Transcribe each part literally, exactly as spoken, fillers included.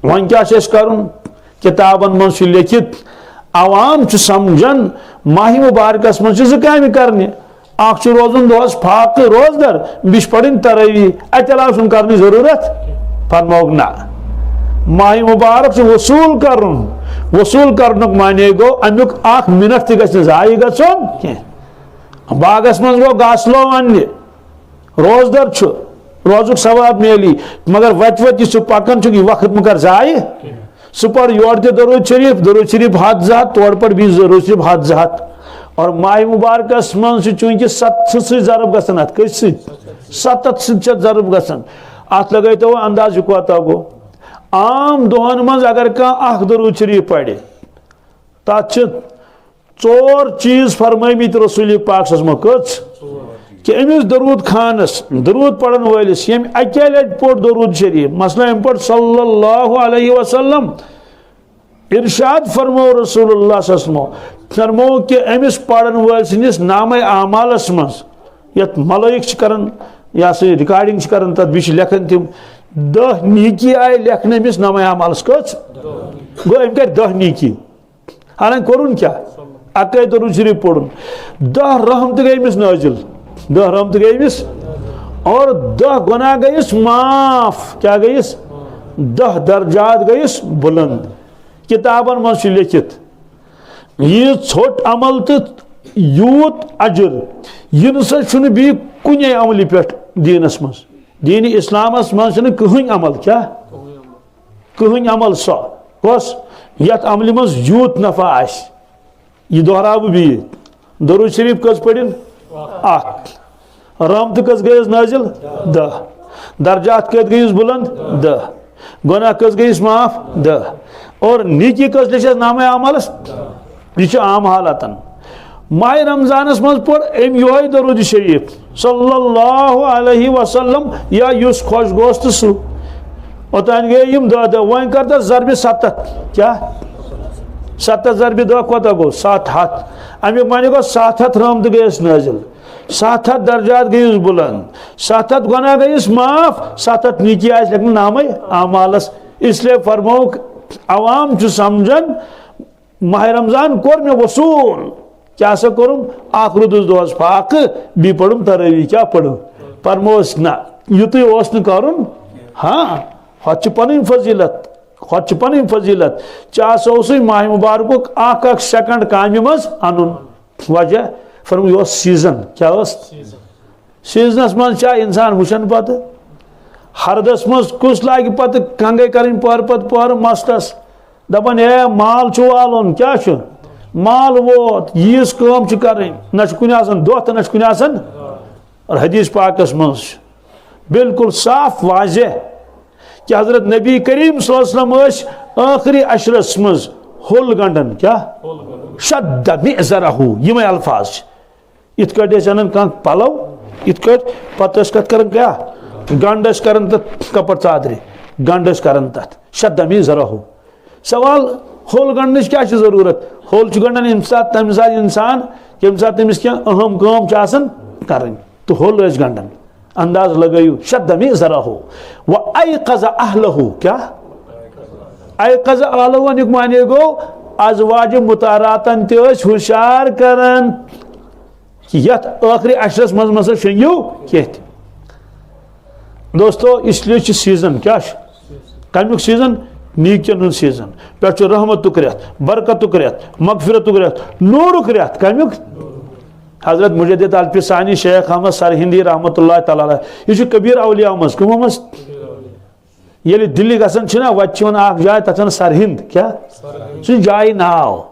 وۄنۍ کیٛاہ چھُ اَسہِ کَرُن؟ کِتابَن منٛز چھُ لیٚکھِتھ، عوام چھُ سَمجھان، ماہِ مُبارکَس منٛز چھِ زٕ کامہِ کَرنہِ۔ اَکھ چھُ روزُن دۄہَس فاقہٕ روزدَر، بیٚیہِ چھِ پَرٕنۍ تَرٲوی۔ اَتہِ علاوٕ چھُنہٕ کَرنٕچ ضروٗرت۔ فرمووُکھ، نہ، ماہِ مُبارک چھُ وصوٗل کَرُن۔ وصوٗل کَرنُک معنی گوٚو، اَمیُک اَکھ مِنٹ تہِ گژھِ نہٕ ضایع گژھُن کینٛہہ۔ باغَس منٛز گوٚو گاسہٕ لوٚو اَننہِ، روزدر چھُ، روزُک ثواب میلی، مگر وتہِ وتہِ یُس ژٕ پکان چھُکھ، یہِ وقت مہٕ کر ضایع۔ ژٕ پَر یورٕ تہِ درود شریف، درود شریف ہتھ زٕ ہتھ، تورٕ پَر بیٚیہِ درود شریف ہتھ زٕ ہتھ۔ اور ماہِ مبارکس منٛز چھُ چوٗنٛکہِ ستھ سۭتۍ ضرب گژھان، اتھ کٔژ سۭتۍ؟ ستتھ سۭتۍ چھِ ضرب گژھان۔ اتھ لگٲیتو انداز، یہِ کوتاہ گوٚو۔ عام دۄہن منٛز اگر کانٛہہ اکھ درود شریف پرِ، تتھ چھِ ژور چیٖز فرمٲومٕتۍ رسول پاک صلی اللہ علیہ وسلمو۔ کٔژ؟ کہ أمِس درود خانس، درود پرن وٲلِس، ییٚمۍ اَکے لٹہِ پوٚر درود شریف، مثلاً أمۍ پوٚر صلی اللہ علیہ وسلم، ارشاد فرمو رسول اللہ صلی اللہ علیہ وسلم، فرمو کہ أمِس پرن وٲلۍ سٕنٛدِس نامہ اعمالس منٛز، یتھ ملائک چھِ کران، یا سُہ ریکارڈنگ چھِ کران، تتھ بیٚیہِ چھِ لیکھان تِم، دہ نیکی آیہِ لیکھنہٕ أمِس نامہ اعمالس۔ کٔژ؟ گوٚو أمۍ کرِ دہ نیکی۔ حالانکہ کوٚرُن کیٛاہ؟ اَکے درود شریف پوٚرُن۔ دہ رحمتہٕ گٔے أمِس نٲزِل۔ دہ رحمتہٕ گٔے أمِس۔ اور دہ گۄناہ گٔیِس معاف۔ کیٛاہ گٔیِس؟ دہ درجات گٔیِس بُلنٛد۔ کِتابَن منٛز چھُ لیٚکھِتھ، یہِ ژھوٚٹ عمل تہٕ یوٗت اجر، یہِ نہ سا چھُنہٕ بیٚیہِ کُنے عملہِ پٮ۪ٹھ دیٖنَس منٛز۔ دیٖنِ اِسلامَس منٛز چھُنہٕ کٕہٕنۍ عمل، کیٛاہ؟ کٕہٕنۍ عمل سۄ، کۄس؟ یتھ عملہِ منٛز یوٗت نفع آسہِ۔ یہِ دۄہراو بہٕ بیٚیہِ۔ درود شریف کٔژ پٔرِن؟ اکھ۔ رحمتہٕ کٔژ گٔیَس نٲزِل؟ دہ۔ درجات کٔژ گٔیَس بُلند؟ دہ۔ گۄناہ کٔژ گٔیَس معاف؟ دہ۔ اور نیکی کٔژ لیٚچھَس نامہ اعمالس؟ یہِ چھُ عام حالاتن۔ ماہِ رمضانس منٛز پوٚر أمۍ یِہوٚے درود شریف صلی اللہ علیہ وسلم، یا یُس خۄش گوٚوس تہٕ سُہ۔ اوٚتام گٔے یِم دہ دہ، وۄنۍ کر تس ضربِ ستتھ۔ کیٛاہ؟ ستتھ ضربِ دہ کوتاہ گوٚو؟ ستھ ہتھ۔ اَمیُک معنی گوٚو، ستھ ہتھ رحمتہٕ گٔیَس نٲزِل، ستھ ہتھ درجات گٔیَس بُلند، ستھ ہتھ گۄناہ گٔیَس معاف، ستھ ہتھ نیکی آسہِ لیکھنہٕ نامے اعمالس۔ اس لیے فرمووُکھ، عوام چھُ سمجھان، ماہِ رمضان کوٚر مےٚ وصوٗل۔ کیٛاہ سا کوٚرُم؟ اکھ روٗدُس دۄہس فاقہٕ، بیٚیہِ پٔرٕم ترٲوی۔ کیٛاہ پٔرٕم؟ پرموس نہ، یُتُے اوس نہٕ کرُن۔ ہاں، ہۄتھ چھِ پنٕنۍ فضیلت، ہۄتھ چھِ پنٕنۍ فضیلت۔ ژےٚ ہسا اوسُے ماہِ مبارکُک اکھ اکھ سیکنڈ کامہِ منٛز انُن۔ وجہ؟ فرموو، یہِ اوس سیزن۔ کیٛاہ اوس؟ سیزنس منٛز چھا انسان وٕچھان پتہٕ ہردس منٛز کُس لاگہِ پتہٕ کنگے کرٕنۍ پہرٕ پتہٕ پہرٕ مستس، دپان، اے، مال چھُ والُن، کیٛاہ چھُ؟ مال ووت، ییٖژ کٲم چھِ کرٕنۍ، نہ چھُ کُنہِ آسان دۄہ تہٕ نہ چھُ کُنہِ آسان۔ اور حدیث پاکس منٛز چھُ بالکل صاف واضح کہ حضرت نبی کریم صلی اللہ علیہ وسلم ٲسۍ ٲخری عشرس منٛز ہوٚل گنڈان۔ کیٛاہ؟ شد مئزرہ، یِمے الفاظ چھِ۔ یِتھ کٲٹھۍ ٲسۍ اَنان کانٛہہ پَلَو، یِتھ کٲٹھۍ پَتہٕ ٲسۍ کَتھ کَران، کیٛاہ؟ گنٛڈ ٲسۍ کَران تَتھ کَپَر ژادرِ، گنٛڈ ٲسۍ کَران تَتھ۔ شد مئزرہ۔ سوال، ہوٚل گنٛڈنٕچ کیٛاہ چھِ ضروٗرت؟ ہوٚل چھُ گنٛڈان ییٚمہِ ساتہٕ، تَمہِ ساتہٕ اِنسان، ییٚمہِ ساتہٕ تٔمِس کینٛہہ اہم کٲم چھِ آسان کَرٕنۍ، تہٕ ہوٚل ٲسۍ گنٛڈان۔ انداز لگٲیِو، شد مئزرہ۔ و ایقظ اہلہ۔ کیٛاہ؟ ایقظ اہلہ وَنیُک معنی گوٚو، ازواج مطہراتن تہِ ٲسۍ ہُشار کران۔ کہ یتھ ٲخری عشرس منٛز مہ سا شۄنگِو کینٛہہ تہِ۔ دوستو، اس لیے چھُ سیزن، کیٛاہ چھُ؟ کمیُک سیزن؟ نیکین ہُنٛد سیزن۔ پٮ۪ٹھ چھُ رحمتُک رٮ۪تھ، برکتُک رٮ۪تھ، مغفرتُک رٮ۪تھ، نوٗرُک رٮ۪تھ۔ کمیُک؟ حضرت مجدد الفسانی شیخ احمد سرہندی رحمۃ اللہ تعالیٰ علیہ، یہِ چھُ کبیر اولیاء منٛز۔ کٕمو منٛز؟ ییٚلہِ دِلہِ گژھان چھِنہ، وَتہِ چھِ وَنان اَکھ جاے، تَتھ چھِ وَنان سرہند۔ کیٛاہ؟ سُہ چھُ جایہِ ناو۔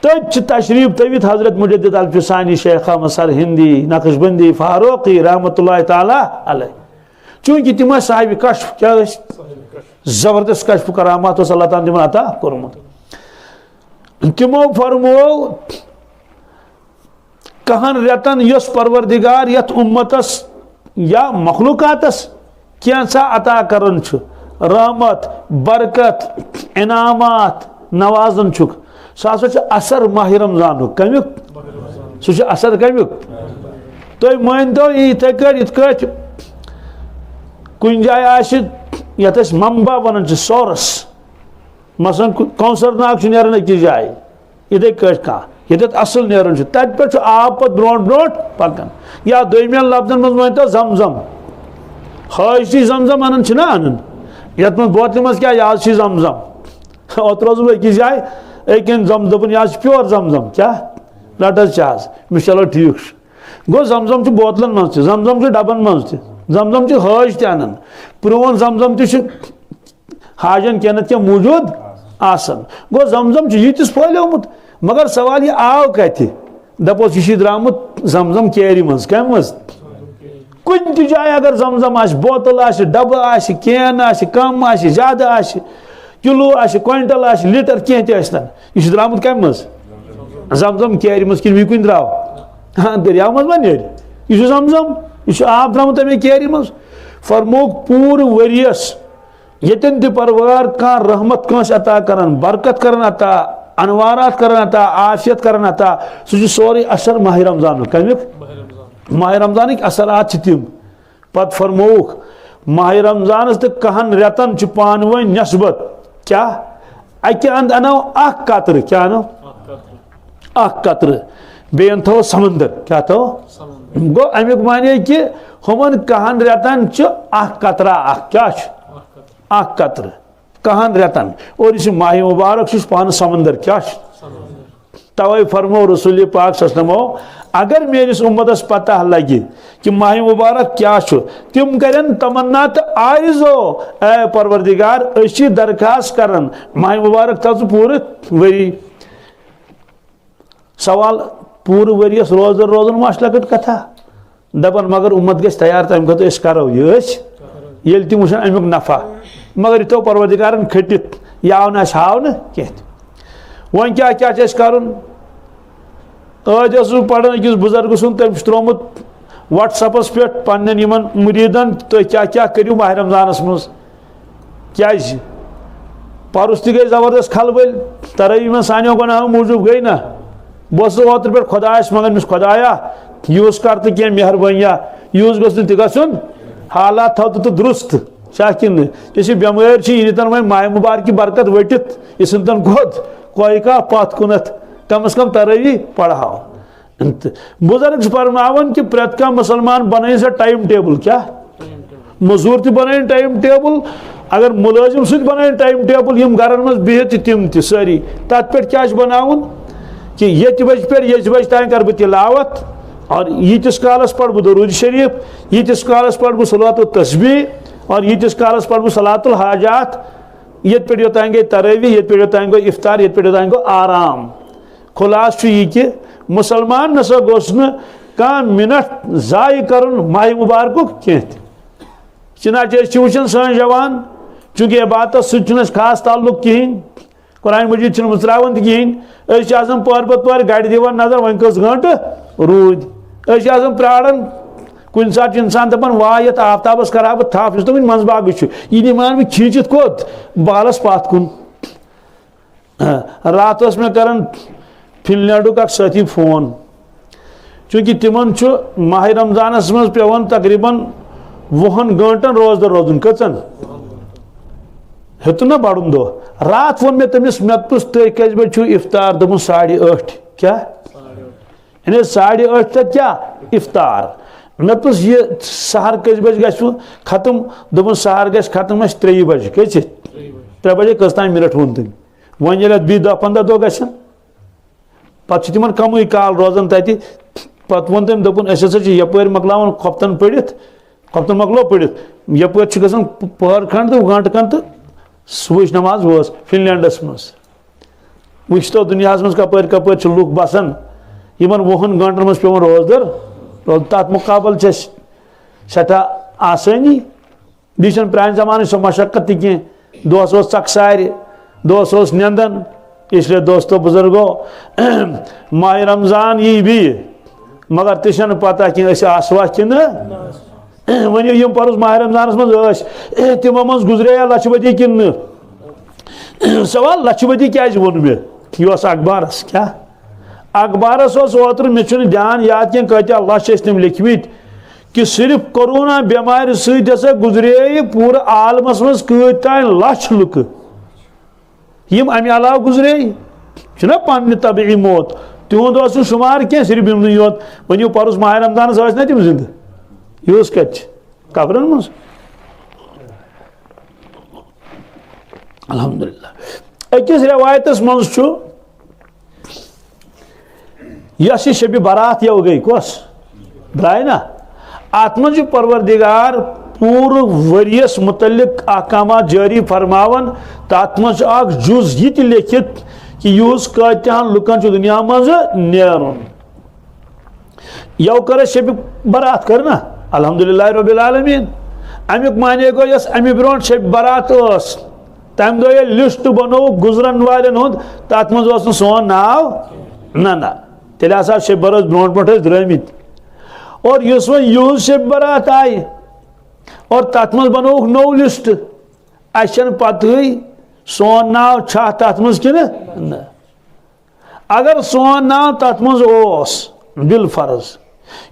تٔتۍ چھِ تشریٖف تھٲوِتھ حضرت مجدد الفسانی، شیخ احمد سرہندی، نقشبندی، فاروقی رحمۃ اللہ تعالیٰ علیہ۔ چوٗنٛکہِ تِم ٲسۍ صاحبِ کشف، کیٛاہ ٲسۍ؟ زبردست کشف و کرامات اوس اللہ تعالیٰ ہن تِمن عطا کوٚرمُت۔ تِمو فرموو، کہن رٮ۪تن یۄس پروردگار یتھ امتس یا مخلوقاتس کینٛژھا عطا کران چھُ، رحمت، برکت، انعامات نوازان چھُکھ، سُہ ہسا چھُ اثر ماہِ رمضانُک۔ کمیُک؟ سُہ چھُ اثر کمیُک؟ تُہۍ مٲنۍتو یہِ یِتھے کٲٹھۍ، یِتھ کٲٹھۍ کُنہِ جایہِ آسہِ یَتھ أسۍ منبع وَنان چھِ، source۔ مثلاً، کو-، کونثر ناگ چھُ نیران أکِس جایہِ، یِتھَے کٲٹھۍ کانٛہہ، ییٚتٮ۪تھ اَصٕل نیران چھُ، تَتہِ پٮ۪ٹھ چھُ آب پَتہٕ برونٛٹھ برونٛٹھ پَکان۔ یا دوٚیمٮ۪ن لفظن منٛز ؤنۍ تو زمزم، حٲج چھِ زمزم اَنان، چھِنہ اَنان؟ یَتھ منٛز بوتلہِ منٛز کیٛاہ، یہِ حظ چھِ زمزم۔ اوترٕ اوسُس بہٕ أکِس جایہِ، أکۍ أنۍ زم-، دوٚپُن، "یہِ حظ چھِ pure زمزم۔" کیٛاہ؟ رَٹ حظ، چھِ حظ۔ مےٚ چھُ، "چلو، ٹھیٖک چھُ۔" گوٚو، زمزم چھُ بوتلن منٛز تہِ، زمزم چھُ ڈبن منٛز تہِ، زمزم چھِ حٲج تہِ اَنان۔ پرٛون زمزم تہِ چھُ حاجن کینٛہہ نتہٕ کینٛہہ موٗجوٗد آسان۔ گوٚو، زمزم چھُ ییٖتِس پھٲلیومُت، مگر سوال، یہِ آو کتہِ؟ دپوس، یہِ چھُ درٛامُت زمزم کیرِ منٛز۔ کمہِ منٛز؟ کُنہِ تہِ جایہِ اگر زمزم آسہِ، بوتل آسہِ، ڈبہٕ آسہِ، کین آسہِ، کم آسہِ، زیادٕ آسہِ، کِلوٗ آسہِ، کوینٹل آسہِ، لیٹر، کینٛہہ تہِ ٲسۍ تن، یہِ چھُ درٛامُت کمہِ منٛز؟ زمزم کیرِ منٛز۔ کِنہٕ بیٚیہِ کُنہِ درٛاو؟ ہاں، دٔریاو منٛز ما نیرِ؟ یہِ چھُ زمزم، یہِ چھُ آب درٛامُت تَمے کیرِ منٛز۔ فرمووُکھ، پوٗرٕ ؤریَس ییٚتٮ۪ن تہِ پروردگار کانٛہہ رحمت کٲنٛسہِ عطا کران، برکت کران عطا، انوارات کران عطا، عافیت کران عطا، سُہ چھُ سورُے اثر ماہِ رمضانُک۔ کمیُک؟ ماہِ رمضانٕکۍ اثرات چھِ تِم۔ پتہٕ فرمووُکھ، ماہِ رمضانس تہٕ کہن رٮ۪تن چھِ پانہٕ ؤنۍ نسبت۔ کیٛاہ؟ اکہِ اندٕ انو اکھ قطرٕ، کیٛاہ انو؟ اکھ قطرٕ۔ بیٚیہِ انہٕ تھاوو سمندر۔ کیٛاہ تھاوو؟ گوٚو، امیُک معنی کہِ ہُمن کہن رٮ۪تن چھُ اکھ قطرہ اکھ۔ کیٛاہ چھُ؟ اکھ قطرٕ۔ کہن رٮ۪تن۔ اور یُس یہِ ماہِ مبارک چھُ، یہِ چھُ پانہٕ سمندر۔ کیٛاہ چھُ؟ توے فرمو رسول پاک صلی اللہ علیہ وسلمو، اگر میٲنِس امتس پتہ لگہِ کہِ ماہِ مبارک کیٛاہ چھُ، تِم کرن تمنا تہٕ آرزو، اے پروردگار، أسۍ چھِ درخواست کران ماہِ مبارک تھاو ژٕ پوٗرٕ ؤری۔ سوال، پوٗرٕ ؤریَس روزدر روزُن ما چھِ لۄکٕٹ کتھا؟ دپان، مگر امت گژھِ تیار، تمہِ خٲطرٕ أسۍ کرو یہِ، أسۍ ییٚلہِ تِم وٕچھن امیُک نفع۔ مگر یہِ تھوٚو پروردگارن کھٔٹِتھ، یہِ آو نہٕ اَسہِ ہاونہٕ کینٛہہ تہِ۔ وۄنۍ کیٛاہ، کیٛاہ چھُ اَسہِ کرُن؟ ٲدۍ اوسُس بہٕ پران أکِس بُزرگہٕ سُنٛد، تٔمۍ چھُ ترٛوومُت WhatsApp-س پٮ۪ٹھ پننٮ۪ن یِمن مُریٖدن، تُہۍ کیٛاہ کیٛاہ کٔرِو ماہِ رمضانس منٛز۔ کیٛازِ؟ پرُس تہِ گٔے زبردست کھلبٔلۍ، ترٲوی منٛز سانیو گۄناہو موٗجوٗب گٔے نہ۔ بہٕ اوسُس اوترٕ پٮ۪ٹھ خۄدایس منٛگان، مےٚ چھُس، "خۄدایا، یوٗز کر تہٕ کینٛہہ مہربٲنیا، یوٗز گوٚژھ نہٕ تہِ گژھُن، حالات تھاو تہٕ، تہٕ درُست، چھا کِنہٕ نہٕ؟ یُس یہِ بٮ۪مٲرۍ چھِ، یہِ نِتن وۄنۍ ماہِ مُبارکہِ برکت ؤٹِتھ، یہِ ژھٕنتن گۄد کویہِ کا پتھ کُنتھ، کم از کم ترٲوی پرہاو۔" تہٕ بُزرگ چھِ فرماوان کہِ پرٛٮ۪تھ کانٛہہ مُسلمان بنٲیِن سا ٹایم ٹیبل۔ کیٛاہ؟ مٔزوٗر تہِ بنٲیِن ٹایم ٹیبل، اگر مُلٲزِم سُہ تہِ بنٲیِن ٹایم ٹیبل، یِم گرن منٛز بِہِتھ چھِ تِم تہِ سٲری۔ تتھ پٮ۪ٹھ کیٛاہ چھُ بناوُن؟ کہِ ییٚتہِ بجہِ پٮ۪ٹھ ییٚتہِ بجہِ تام کرٕ بہٕ تلاوت، اور ییٖتِس کالس پرٕ بہٕ درود شریف، ییٖتِس کالس پرٕ بہٕ صلوات و تسبیح، اور ییٖتِس کالس پرٕ بہٕ صلات الحاجات، ییٚتہِ پٮ۪ٹھ یوٚتام گٔے ترٲوی، ییٚتہِ پٮ۪ٹھ یوٚتام گوٚو افطار، ییٚتہِ پٮ۪ٹھ یوٚتام گوٚو آرام۔ خلاصہٕ چھُ یہِ کہِ مُسلمان نسا گوٚژھ نہٕ کانٛہہ مِنٹ ضایع کرُن ماہِ مُبارکُک کینٛہہ تہِ۔ چنانچہ أسۍ چھِ وٕچھان سٲنۍ جوان، چوٗنٛکہِ عبادتس سۭتۍ چھُنہٕ اَسہِ خاص تعلق کِہیٖنۍ، قرآن مجید چھُنہٕ مُژراوان تہِ کِہیٖنۍ۔ أسۍ چھِ آسان پورٕ پتہٕ پورٕ گرِ دِوان نظر، وۄنۍ کٔژ گٲنٛٹہٕ روٗدۍ۔ أسۍ چھِ آسان پرٛاران، کُنہِ ساتہٕ چھُ اِنسان دَپان، "واے، یَتھ آفتابَس کَرٕ ہا بہٕ تھپھ، یُس نہٕ وٕنہِ منٛزباگٕے چھُ، یہِ نِمہٕ ہا بہٕ کھیٖنچِتھ کوٚت؟ بالَس پَتھ کُن۔" راتھ اوس مےٚ کران فن لینڈُک اکھ سٲتھی فون، چوٗنٛکہِ تِمن چھُ ماہِ رمضانس منٛز پٮ۪وان تقریباً وُہن گٲنٛٹن روزدر روزُن۔ کٔژن؟ ہیوٚتُن نہ بڑُن دۄہ۔ راتھ ووٚن مےٚ تٔمِس، مےٚ دوٚپُس، "تُہۍ کٔژِ بجہِ چھُو افطار؟" دوٚپُن، "ساڑِ ٲٹھِ۔" کیٛاہ؟ یعنی ساڑِ ٲٹھِ تتہِ کیٛاہ؟ افطار۔ مےٚ دوٚپُس، "یہِ سحر کٔژِ بجہِ گژھِ ختم؟" دوٚپُن، "سحر گژھِ ختم اَسہِ ترٛیٚیہِ بجہِ۔" کٔژِ؟ ترٛےٚ بجے کٔژ تام منٹ ووٚن تٔمۍ۔ وۄنۍ ییٚلہِ اَتھ بیٚیہِ دَہ پنٛداہ دۄہ گژھن، پَتہٕ چھِ تِمَن کَمٕے کال روزان تَتہِ۔ پَتہٕ ووٚن تٔمۍ، دوٚپُن، "أسۍ ہسا چھِ یَپٲرۍ مۄکلاوان خۄفتَن پٔرِتھ، خۄفتَن مۄکلو پٔرِتھ، یَپٲرۍ چھِ گژھان پ-، پٔہر کھنٛڈ تہٕ گھنٹہٕ کھنٛڈ تہٕ صُبحٕچ نٮ۪ماز وٲژ فِن لینڈَس منٛز۔" وۄنۍ چھِ تو دُنیاہَس منٛز کَپٲرۍ کَپٲرۍ چھِ لُکھ بَسان، یِمَن وُہَن گھنٹَن منٛز پٮ۪وان روزدَر روزُن۔ تَتھ مُقابل چھِ اَسہِ سٮ۪ٹھاہ آسٲنی۔ بیٚیہِ چھَنہٕ پرٛانہِ زمانٕچ سۄ مشقت تہِ کینٛہہ۔ دۄہَس اوس ژۄکہٕ سارِ، دۄہَس اوس نٮ۪نٛدَن۔ اس لیے دوستو بزرگو، ماہِ رمضان یی بیٚیہِ، مگر تہِ چھَنہٕ پتہ کینٛہہ أسۍ آسوا کِنہٕ۔ وۄنۍ یِم پَرُس ماہِ رمضانَس منٛز ٲسۍ، تِمو منٛز گُزرے یا لَچھِ بٔدی کِنہٕ نہٕ؟ سوال، لَچھِ بٔدی کیٛازِ ووٚن مےٚ؟ یہِ اوس اخبارَس۔ کیٛاہ؟ اخبارَس اوس اوترٕ، مےٚ چھُنہٕ دیان یاد کینٛہہ کۭتیٛاہ لَچھ ٲسۍ تٔمۍ لیکھمٕتۍ۔ کہ صرف کورونا بٮ۪مارِ سۭتۍ ہسا گُزرے پوٗرٕ عالمس منٛز کۭتۍ تام لچھ لُکہٕ، یِم امہِ علاوٕ گُزرے، چھُنہ پننہِ طبعی موت، تِہُنٛد اوس نہٕ شُمار کینٛہہ، صرف یِمنٕے یوت۔ ؤنِو، پرُس ماہِ رمضانس ٲسۍ نہ تِم زندٕ؟ یہِ اوس کتہِ؟ قبرن منٛز۔ الحمدللہ۔ أکِس رٮ۪وایتس منٛز چھُ، یۄس یہِ شبِ برات یَوٕ گٔے، کۄس درٛاے نا؟ اَتھ منٛز چھُ پروردگار پوٗرٕ ؤریَس مُتعلِق احکامات جٲری فرماوان۔ تَتھ منٛز چھُ اکھ جُز یہِ تہِ لیکھِتھ کہِ یُہُس کۭتیٛاہَن لُکَن چھُ دُنیا منٛزٕ نیرُن۔ یَوٕ کٔر اَسہِ شبِ برات، کٔر نا؟ الحمدللہ رب العالمین۔ اَمیُک معنی گوٚو، یۄس اَمہِ برونٛٹھ شبِ برات ٲس، تَمہِ دۄہ ییٚلہِ لسٹ بنووُکھ گُزرن والٮ۪ن ہُنٛد، تَتھ منٛز اوس نہٕ سون ناو، نہ، نہ۔ تیٚلہِ ہسا شبِ برات برونٛٹھ برونٛٹھ ٲسۍ درٛٲمٕتۍ۔ اور یُس وۄنۍ یُہُس شبِ برات آیہِ اور تَتھ منٛز بنووُکھ نوٚو لسٹ، اَسہِ چھَنہٕ پتہٕے سون ناو چھا تَتھ منٛز کِنہٕ نہ۔ اگر سون ناو تَتھ منٛز اوس بالفرض،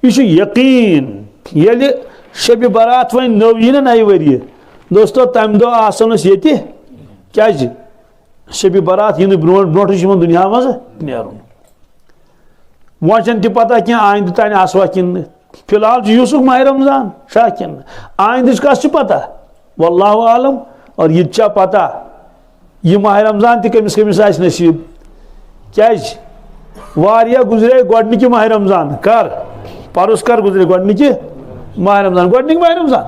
یہِ چھُ یقیٖن، ییٚلہِ شبِ برات وۄنۍ نٔو یی نہ نَیہِ ؤریہِ، دوستو، تَمہِ دۄہ آسو نہٕ أسۍ ییٚتہِ۔ کیٛازِ؟ شبِ برات یِنہٕ برونٛٹھ برونٛٹھٕے چھُ یِمن دُنیا منٛز نیرُن۔ وۄنۍ چھَنہٕ تہِ پتہ کینٛہہ آیندٕ تانۍ آسوا کِنہٕ نہٕ۔ فی الحال چھُ یُہُسُک ماہِ رمضان، چھا کِنہٕ نہٕ؟ آیندٕچ کَس چھِ پتہ؟ واللہ عالم۔ اور یہِ تہِ چھا پتہ، یہِ ماہِ رمضان تہِ کٔمِس کٔمِس آسہِ نصیٖب؟ کیٛازِ؟ واریاہ گُزرے گۄڈٕنِکہِ ماہِ رمضان۔ کر؟ پَرُس کر گُزرے گۄڈٕنِکہِ ماہِ رمضان؟ گۄڈٕنِکۍ ماہِ رمضان۔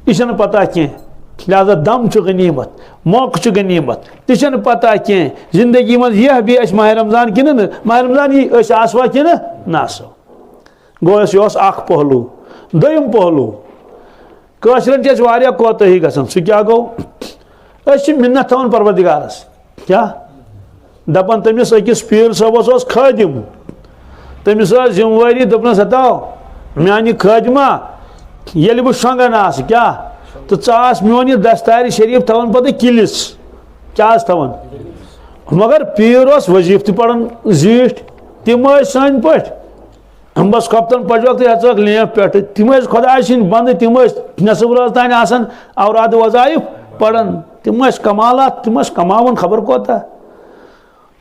یہِ چھَنہٕ پتہ کینٛہہ۔ لہذا دم چھُ غنیٖمت، موقعہٕ چھُ غنیٖمت۔ تہِ چھَنہٕ پتہ کینٛہہ زندگی منٛز ییٖہا بیٚیہِ اَسہِ ماہِ رمضان کِنہٕ نہٕ۔ ماہِ رمضان یی، أسۍ آسوا کِنہٕ نہ آسو؟ گوٚو، اَسہِ یہِ اوس اکھ پہلو۔ دوٚیِم پہلو، کٲشرٮ۪ن چھِ اَسہِ واریاہ کوتٲہی گژھان۔ سُہ کیٛاہ گوٚو؟ أسۍ چھِ مِنت تھاوان پروردگارس۔ کیٛاہ؟ دَپان تٔمِس أکِس پیٖر صٲبَس اوس خٲدِم، تٔمِس ٲس ذِمہٕ وٲری، دوٚپنَس، "ہتاو، میٛانہِ خٲدِما، ییٚلہِ بہٕ شۄنٛگان آسہٕ، کیٛاہ؟ تہٕ ژٕ آس میون یہِ دستارِ شریٖف تھاوان پَتہٕ کِلِس۔" کیٛاہ آس تھاوان؟ مگر پیٖر اوس وظیٖفہٕ تہِ پَران زیٖٹھۍ، تِم ٲسۍ سانہِ پٲٹھۍ۔ بس خۄفتن پجوکھ تہٕ ہیژوکھ لیمپ پٮ۪ٹھٕ۔ تِم ٲسۍ خۄداے سٕنٛدۍ بندٕ، تِم ٲسۍ نٮ۪صٕف رٲژ تام آسان اوراد وظایف پران۔ تِم ٲسۍ کمالات، تِم ٲسۍ کماوان خبر کوتاہ۔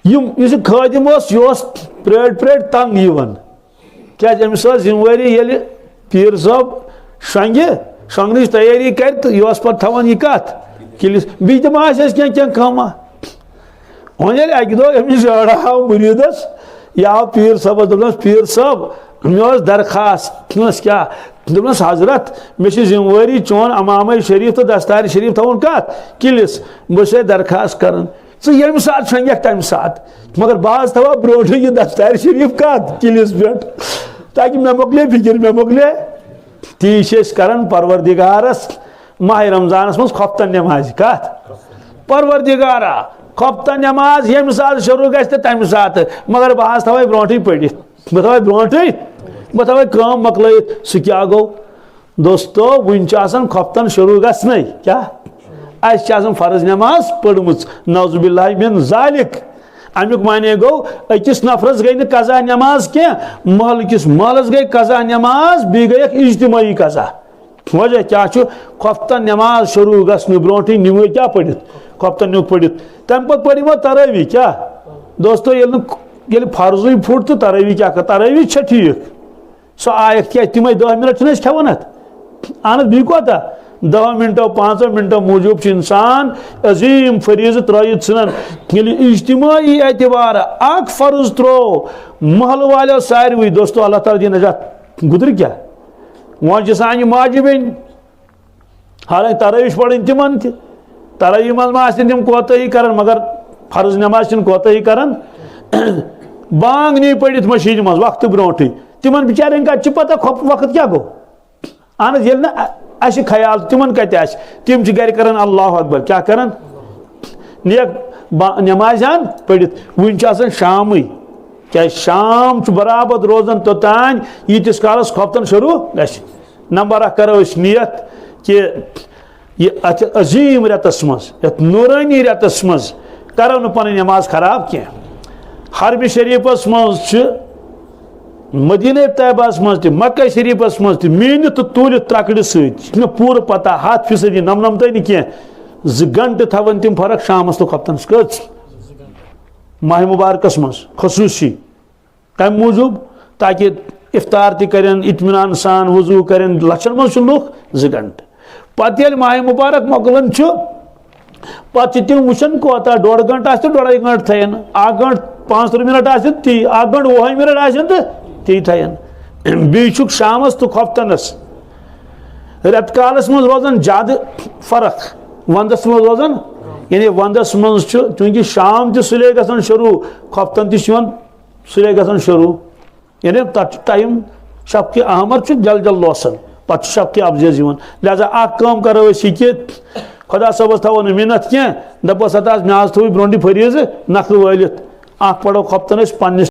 یِم، یُس یہِ خٲدِم اوس، یہِ اوس پرٛٲرۍ پرٛٲرۍ تنگ یِوان۔ کیازِ أمِس ٲس ذمہٕ وٲری، ییٚلہِ پیٖر صٲب شۄنگہِ، شۄنگنٕچ تیٲری کرِ تہٕ یہِ اوس پتہٕ تھاوان یہِ کتھ کِلِس۔ بیٚیہِ تہِ ما آسٮ۪س کینٛہہ، کینٛہہ کٲمہ؟ وۄنۍ ییٚلہِ اَکہِ دۄہ أمِس یورٕ آو مُریٖدَس، یہِ آو پیٖر صٲبَس، دوٚپنَس، "پیٖر صٲب، مےٚ ٲس درخاست۔" دوٚپنَس، "کیٛاہ؟" دوٚپنَس، "حضرت، مےٚ چھِ ذِمہٕ وٲری چون عمامَے شریٖف تہٕ دستارِ شریٖف تھاوُن کَتھ؟ کِلِس۔ بہٕ چھُسَے درخاست کَران۔ ژٕ ییٚمہِ ساتہٕ شۄنٛگَکھ تَمہِ ساتہٕ، مگر بہٕ حظ تھاوہا برونٛٹھٕے یہِ دستارِ شریٖف کَتھ؟ کِلِس پٮ۪ٹھ، تاکہِ مےٚ مۄکلے فِکِر، مےٚ مۄکلے۔" تی چھِ أسۍ کَران پروردگارَس ماہِ رمضانس منٛز خۄفتن نٮ۪مازِ۔ کتھ؟ پروردگارا، خۄفتن نٮ۪ماز ییٚمہِ ساتہٕ شروع گژھِ تہٕ تمہِ ساتہٕ، مگر بہٕ حظ تھاوے برونٹھٕے پٔرِتھ، بہٕ تھاوے برونٹھٕے، بہٕ تھاوے کٲم مۄکلٲیِتھ۔ سُہ کیٛاہ گوٚو؟ دوستو، وُنہِ چھُ آسان خۄفتن شروع گژھنَے۔ کیٛاہ؟ اَسہِ چھِ آسان فرض نٮ۪ماز پٔرمٕژ، نعوذ باللہ من ذالک۔ اَمیُک معنی گوٚو، أکِس نفرس گٔے نہٕ قضا نٮ۪ماز کینٛہہ، محلہٕ کِس محلس گٔے قضا نٮ۪ماز، بیٚیہِ گٔیکھ اجتمٲعی قضا۔ وجہ کیٛاہ چھُ؟ خۄفتن نٮ۪ماز شروع گژھنہٕ برونٹھٕے نِمو کیٛاہ پٔرِتھ؟ خۄفتن نیوٗکھ پٔرِتھ۔ تَمہِ پتہٕ پٔر یِمو تراویح۔ کیٛاہ؟ دوستو، ییٚلہِ نہٕ، ییٚلہِ فرضٕے پھُٹ تہٕ تراویح کیٛاہ کر؟ تراویح چھےٚ ٹھیٖک۔ سۄ آیکھ کیٛاہ؟ تِمے دَہ منٹ چھِنہٕ أسۍ کھٮ۪وان اَتھ؟ اہن حظ، بیٚیہِ کوتاہ؟ دَہو منٹو، پانٛژو منٹو موٗجوٗب چھُ اِنسان عظیٖم فریٖضہٕ ترٲوِتھ ژھٕنان۔ ییٚلہِ اجتمٲعی اعتبارٕ اکھ فرض ترٛوو محلہٕ والیو ساروٕے، دوستو، اللہ تعالیٰ دِیِن نجات۔ گُدرِ کیٛاہ؟ وۄنۍ چھِ سانہِ ماجہِ بیٚنہِ، حالانکہ تراویح چھِ پرٕنۍ تِمن تہِ۔ تراویح منٛز ما آسن تِم کوتٲہی کران، مگر فرض نماز چھِنہٕ کوتٲہی کران۔ بانگ نی پٔرِتھ مٔشیٖدِ منٛز وقتہٕ برونٹھٕے۔ تِمن بِچارٮ۪ن کتہِ چھِ پتہ خۄ-، وقت کیٛاہ گوٚو؟ اہن حظ، ییٚلہِ نہٕ اَ-، اَسہِ خیال، تِمن کتہِ آسہِ؟ تِم چھِ گرِ کران اللہ اکبر۔ کیٛاہ کران؟ نیک با-، نمازِ ہن پٔرِتھ۔ وُنہِ چھُ آسان شامٕے۔ کیٛازِ؟ شام چھُ برابر روزان توٚتام، ییٖتِس کالس خۄفتن شروع گژھِ۔ نمبر اکھ کرو أسۍ نیت کہِ یہِ اتھ عظیٖم رٮ۪تس منٛز، یتھ نورٲنی رٮ۪تس منٛز کرو نہٕ پنٕنۍ نماز خراب کینٛہہ۔ حرمہِ شریٖفس منٛز چھِ مدینہ طیبہ ہس منٛز تہِ، مکہ شریفس منٛز تہِ میٖنِتھ تہٕ توٗلِتھ ترکڑِ سۭتۍ، یہِ چھِ مےٚ پوٗرٕ پتہ، ہتھ فیصدی، نمنمتٕے نہٕ کینٛہہ، زٕ گنٹہٕ تھاون تِم فرق شامس تہٕ خۄفتنس۔ کٔژ؟ ماہ مبارکس منٛز خصوصی۔ کمہِ موٗجوٗب؟ تاکہِ افطار تہِ کرن، اطمینان سان وضو کرن۔ لچھن منٛز چھِ لُکھ زٕ گنٹہٕ۔ پتہٕ ییٚلہِ ماہ مبارک مۄکلان چھُ، پتہٕ چھِ تِم وٕچھان کوتاہ، ڈۄڈ گنٹہٕ آسہِ تہٕ ڈۄڈے گنٹہٕ تھاین، اکھ گنٹہٕ پانٛژترٕٛہ منٹ آسن تی، اکھ گنٹہٕ وُہے منٹ آسن تہٕ تی تھاین۔ بیٚیہِ چھُکھ شامس تہٕ خۄفتنس رٮ۪تہٕ کالس منٛز روزان زیادٕ فرق، ونٛدس منٛز روزان، یعنی ونٛدس منٛز چھُ چوٗنٛکہِ شام تہِ سُلے گژھان شروٗع، خۄفتن تہِ چھُ یِوان سُلے گژھان شروٗع، یعنی تتھ چھُ ٹایم، شفقِ احمر چھُ جل جل لوسان، پتہٕ چھُ شفقِ ابزیز یِوان۔ لہذا اکھ کٲم کرو أسۍ یہِ کہِ خۄدا صٲبس تھاوو نہٕ مِنت کینٛہہ، دپوس ہتا مےٚ حظ تھوٚوُے برونٛٹھٕے فریٖضہٕ نکھٕ وٲلِتھ، اکھ پرو خۄفتن أسۍ پننہِ